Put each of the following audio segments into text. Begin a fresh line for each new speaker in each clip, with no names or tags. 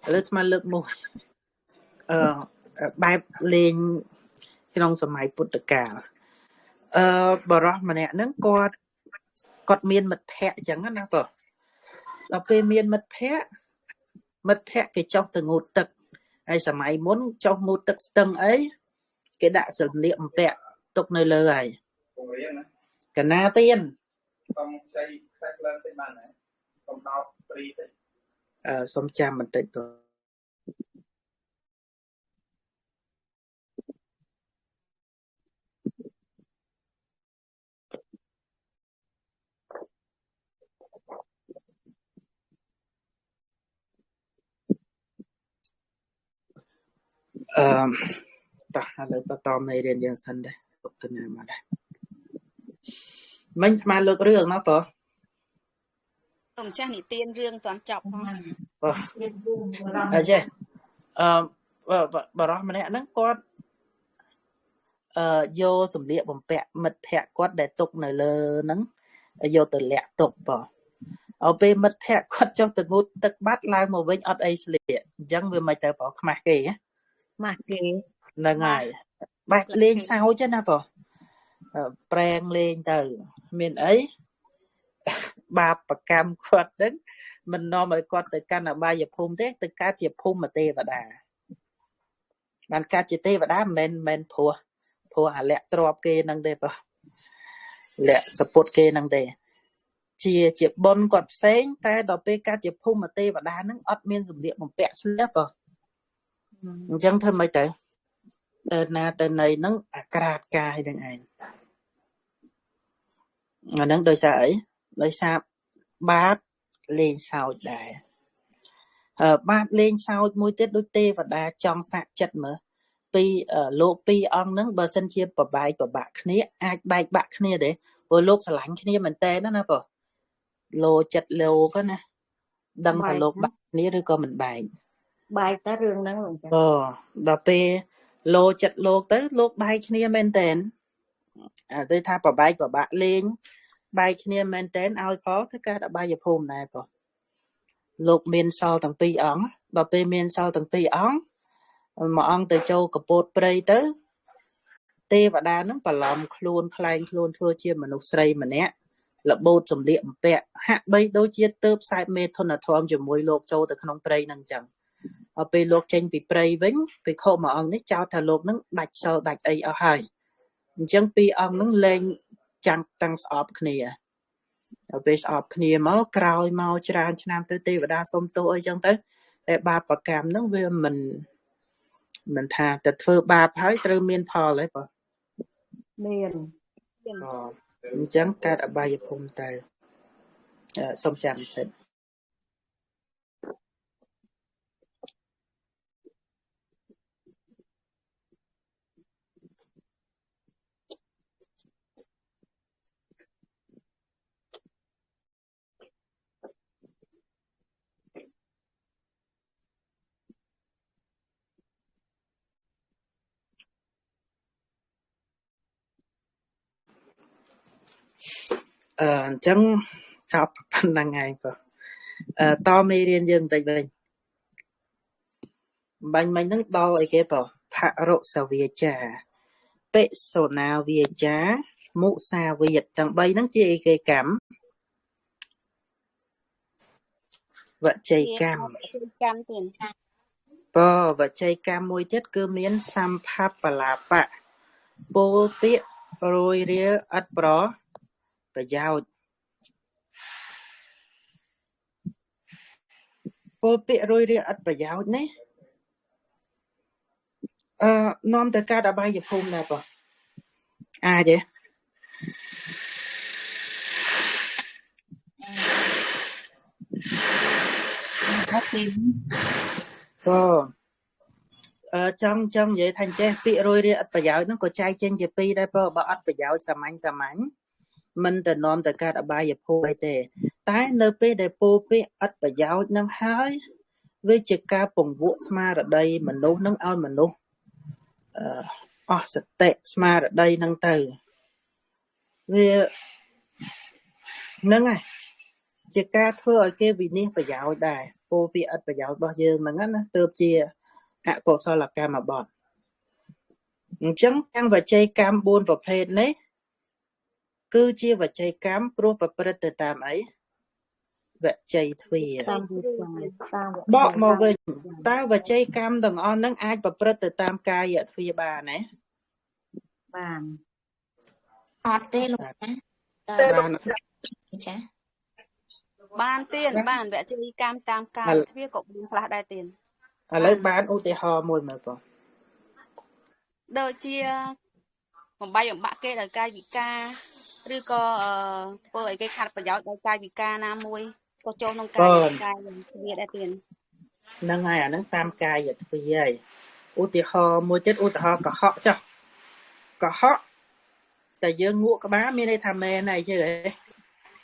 ឥឡូវស្មានលើកមួយអឺបែបលេងក្នុងសម័យពុទ្ធកាលអឺបរោះម្នាក់ហ្នឹងគាត់មានមិត្តភ័ក្តិអញ្ចឹងណាបងដល់ពេលមានមិត្តភ័ក្តិគេចុះទៅងូតទឹកហើយសម័យមុនចុះងូតទឹកស្ទឹងអីគេដាក់សម្លៀកបំពាក់ទុកនៅលើហើយកណាទៀន
សុំខ្ចីខ្សាច់ឡើងតិចបានទេសុំដោតព្រីតិច
អឺសុំចាំបន្តិចទៅអឺតោះឥឡូវបន្តមេរៀនយើងសិនដែរទុកទៅណាមកដែរមិញស្មានលើករឿងណាបង
ម្ចាស់និទានរឿងតាន់ចប់ផង
បងអើចេះអឺបរោះម្នាក់ហ្នឹងគាត់អឺយកសម្លៀកបំពាក់មិត្តភ័ក្តិគាត់ដែលទុកនៅលើហ្នឹងយកទៅលាក់ទុកបងឲ្យពេលមិត្តភ័ក្តិគាត់ចុះទៅងូតទឹកបាត់ឡើងមកវិញអត់អីស្លៀកអញ្ចឹងវាមិនទៅបងខ្មាស់គេ
ខ្មាស់គេ
ហ្នឹងហើយបែបលេងសើចណាបងប្រែងលេងទៅមានអីបាបកម្មគាត់ហ្នឹងមិននាំឲ្យគាត់ទៅកាន់អបាយភូមិទេទៅកើតជាភូមិទេវតាបានកើតជាទេវតាមិនមែនព្រោះអាលក្ខទ្របគេហ្នឹងទេបងលក្ខសពុតគេហ្នឹងទេជាបុណ្យគាត់ផ្សេងតែដល់ពេលកើតជាភូមិទេវតាហ្នឹងអត់មានសម្លៀកបំពាក់ស្លៀកបងអញ្ចឹងធ្វើម៉េចទៅទៅណាទៅណីហ្នឹងអាក្រាតកាយហ្នឹងឯងអាហ្នឹងដោយសារអីដោយសារបាបលេងសើចដែរបាបលេងសើចមួយទៀតដូចទេវតាចង់សាក់ចិត្តមើលពីលោកពីរអង្គហ្នឹងបើសិនជាប្របែកប្របាក់គ្នាអាចបែកបាក់គ្នាទេព្រោះលោកស្រឡាញ់គ្នាមែនតើណាបងលោចិត្តលោកណាដឹងថាលោកបាក់គ្នាឬក៏មិនបែក
បែកតែរឿងហ្នឹងលោកចា
បងដល់ពេលលោចិត្តលោកទៅលោកបែកគ្នាមែនតើអាទៅថាប្របែកប្របាក់លេងបែកគ្នាមែនតើឲ្យផលគឺកើតអបាយភូមិដែរបងលោកមានសល់ទាំងពីរអង្គដល់ពេលមានសល់ទាំងពីរអង្គមួយអង្គទៅចូលកពតព្រៃទៅទេវតានឹងបន្លំខ្លួនក្លែងខ្លួនធ្វើជាមនុស្សស្រីម្នាក់របូតសម្លៀកបំពាក់ហាក់បីដូចជាទៅផ្សាយមេធនធម៌ជាមួយលោកចូលទៅក្នុងព្រៃហ្នឹងអញ្ចឹងដល់ពេលលោកចេញពីព្រៃវិញភិក្ខុមួយអង្គនេះចោទថាលោកនឹងដាច់សិលដាច់អីអស់ហើយអញ្ចឹងពីរអង្គនឹងលែងចាំងតាំងស្អប់គ្នាដល់ពេលស្អប់គ្នាមកក្រោយមកច្រើនឆ្នាំទៅទេវតាសុំទោសអីចឹងទៅតែបាបកម្មហ្នឹងវាមិនថាតែធ្វើបាបហើយត្រូវមានផលហើយបង
មាន
អញ្ចឹងកើតអបាយភូមិទៅសូមចាំតិចអញ្ចឹងចប់ប៉ុណ្្នឹងឯងបងតមេរៀនយើងបន្តិចវិញបាញ់មិញហ្នឹងដល់អីគេបងផរុសវាចាបិសុណាវាចាមុសាវាទទាំង3ហ្នឹងជាអីគេកម្មវចីកម្ម
កម្មទៀត
បងវចីកម្មមួយទៀតគឺមានសម្ភបលាបៈពោលពាក្យរួយរាលឥតប្រយោជន៍ពោលពាក្យរួយរាលឥតប្រយោជន៍នេះអឺនាំទៅកើតអបាយភូមិដែរបងអាចទេ
អត់ទេ
បងចង់និយាយថាអញ្ចេះពាក្យរួយរាលឥតប្រយោជន៍ហ្នឹងក៏ចែកចេញជាពីរដែរបងបើអត់ប្រយោជន៍សាមញ្ញមិនទៅនាំទៅកើតអបាយភូមិអីទេតែនៅពេលដែលពោលពាក្យឥតប្រយោជន៍នឹងហើយវាជាការពង្វក់ស្មារតីមនុស្សនឹងឲ្យមនុស្សអស់សតិស្មារតីនឹងទៅវាហ្នឹងហើយជាការធ្វើឲ្យគេវិនិច្ឆ័យប្រយោជន៍ដែរ ពោលពាក្យអត់ប្រយោជន៍របស់យើងហ្នឹងណាទើបជាអកុសលកម្មបត្តិអញ្ចឹងទាំងវចីកម្ម4ប្រភេទនេះគឺជាវចីកម្មព្រោះប្រព្រឹត្តទៅតាមអីវចីទ្វាបកមកវិញតើវចីកម្មទាំងអស់ហ្នឹងអាចប្រព្រឹត្តទៅតាមកាយទ្វាបានទេ
បាន
អត់ទេលោកចា
បាន
ចា
បានទៀនបានវចីកម្មតាមកាយទ្វាក៏មានខ្លះដែរទៀន
ឥឡូវបានឧទាហរណ៍មួយមើលបង
ដូចជាបំបាយបំបាក់គេដោយកាយវិការឬក៏ធ្វើឲ្យគេខាត់ប្រយោជន៍ដោយកាយវិការណាមួយក៏ចូលក្នុងកាយវិការទ្វាដែរទៀន
ហ្នឹងហើយអាហ្នឹងតាមកាយទ្វាហើយឧទាហរណ៍មួយទៀតឧទាហរណ៍កុហកចុះកុហកតែយើងងក់ក្បាលមានន័យថាមែនហើយជឿហ៎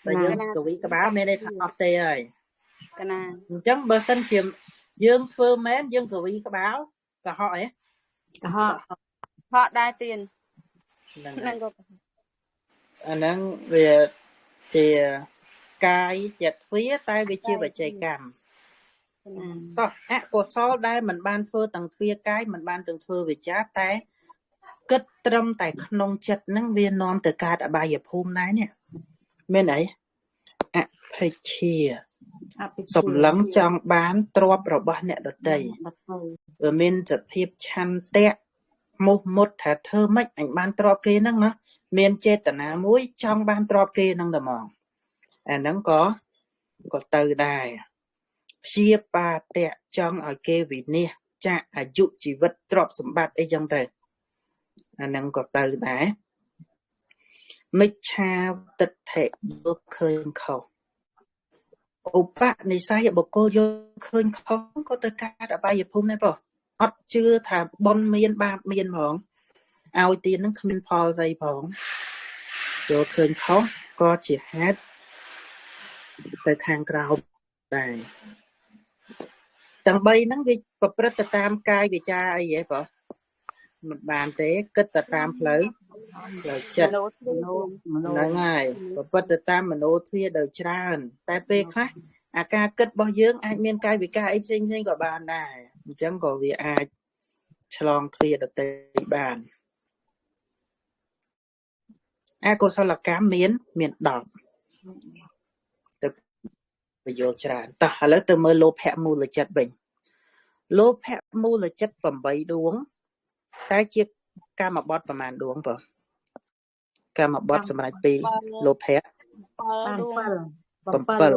តែយើងកវីក្បាលមានន័យថាអត់ទេហើយក
ណា
អញ្ចឹងបើសិនជាយើងធ្វើមែនយើងកវីក្បាលកុហកហ៎
កុហក
ហកដែរទៀនហ្នឹងក៏
អាហ្នឹងវាជាកាយទ្វាតែវាជាវចីកម្មសោះអកុសលដែលមិនបានធ្វើទាំងទ្វាកាយមិនបានទាំងធ្វើវិចារតែគិតត្រឹមតែក្នុងចិត្តហ្នឹងវានាំទៅកើតអបាយភូមិដែរនេះមានអីអភិជាសម្លឹងចង់បានទ្រព្យរបស់អ្នកដទៃវាមានសភាពឆន្ទៈមុះមុតថាធ្វើម៉េចអញបានទ្រព្យគេហ្នឹងណាមានចេតនាមួយចង់បានទ្រព្យគេហ្នឹងតែហ្មងអាហ្នឹងក៏ទៅដែរព្យាបាទៈចង់ឲ្យគេវិនិច្ឆ័យចាក់អាយុជីវិតទ្រព្យសម្បត្តិអីចឹងទៅអាហ្នឹងក៏ទៅដែរមិច្ឆាទិដ្ឋិយល់ឃើញខុសឧបនិស្ស័យបុគ្គលយល់ឃើញខុសក៏ទៅកើតអបាយភូមិដែរបងអត់ជឿថាបុណ្យមានបាបមានហ្មងឲ្យទាននឹងគ្មានផលស្អីផងយល់ឃើញខុសក៏ជាហេតុទៅខាងក្រៅដែរទាំង3ហ្នឹងវាប្រព្រឹត្តទៅតាមកាយវិចារអីហ៎បងមិនបានទេគិតទៅតាមផ្លូវចិត្តហ្នឹងហើយប្រព្រឹត្តទៅតាមមโนទ្វាដោយច្រើនតែពេលខ្លះអាការគិតរបស់យើងអាចមានកាយវិការអីផ្សេងៗក៏បានដែរអញ្ចឹងក៏វាអាចឆ្លងទ្វាដទៃបានអកុសលកម្មមាន10ទៅបញ្យល់ច្រើនតោះឥឡូវទៅមើលលោភៈមូលចិត្តវិញលោភៈមូលចិត្ត8ដួងតែជាកម្មបត្តិប្រមាណដួងបងកម្មបត្តិសម្រាប់ពីលោភៈ
7ដួង
7បាទ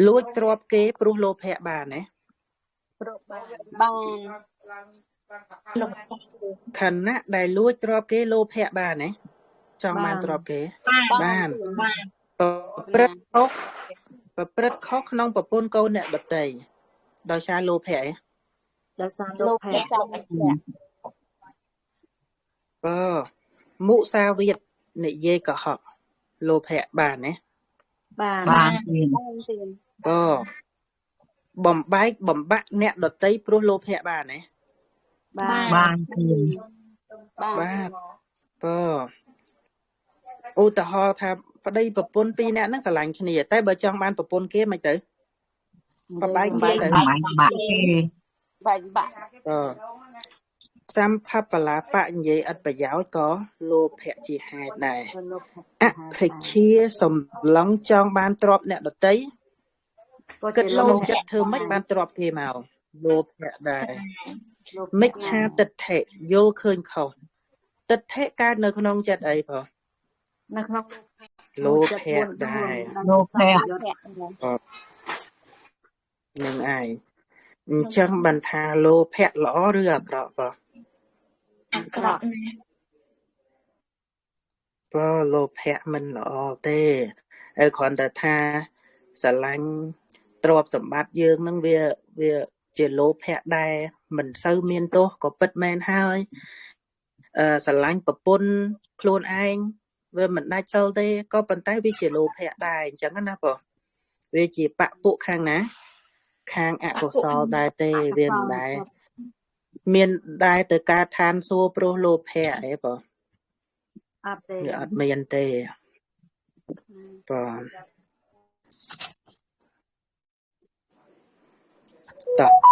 លួចទ្រព្យគេព្រោះលោភៈបានទេ
បាន
ខណៈដែលលួចទ្រព្យគេលោភៈបានទេចង់បានទ្រព្យគេបានប្រព្រឹត្តខុសប្រព្រឹត្តខុសក្នុងប្រពន្ធកូនអ្នកដទៃដោយសារលោភៈឯង
ដោយសារលោភៈ
បើមុសាវាទនិយាយកុហកលោភៈបានទេ
បាន
បើបំបែកបំបាក់អ្នកដទៃព្រោះលោភៈបានទេ
បាន
បាទបើឧទាហរណ៍ថាប្តីប្រពន្ធពីរនាក់ហ្នឹងស្រឡាញ់គ្នាតែបើចង់បានប្រពន្ធគេមិនទៅបំបែកគេទៅ
បាក់គេ
បែកបាក់
សម្ភបលាបៈនិយាយអត់ប្រយោជន៍ក៏លោភៈជាហេតុដែរអភិជាសម្លឹងចង់បានទ្រព្យអ្នកដទៃក៏គិតក្នុងចិត្តធ្វើម៉េចបានទ្រព្យគេមកលោភៈដែរមិច្ឆាទិដ្ឋិយល់ឃើញខុសទិដ្ឋិកើតនៅក្នុងចិត្តអីបង
នៅក្នុង
លោភៈដែរ
លោភៈ
នឹងឯងអញ្ចឹងបានថាលោភៈល្អឬអាក្រក់បង
អាក្រក់ណាស់
បើលោភៈមិនល្អទេហើយគ្រាន់តែថាស្រឡាញ់ទ្រព្យសម្បត្តិយើងនឹងវាជាលោភៈដែរមិនសូវមានទោសក៏ពិតមែនហើយស្រឡាញ់ប្រពន្ធខ្លួនឯងវាមិនដាច់សិលទេក៏ប៉ុន្តែវាជាលោភៈដែរអញ្ចឹងណាបងវាជាបពុខាងណាខាងអកុសលដែរទេវាមិនដែរមានដែរទៅការឋានសួគ៌ព្រោះលោភៈអីបង
អត់ទេ
វាអត់មានទេបង តោះ។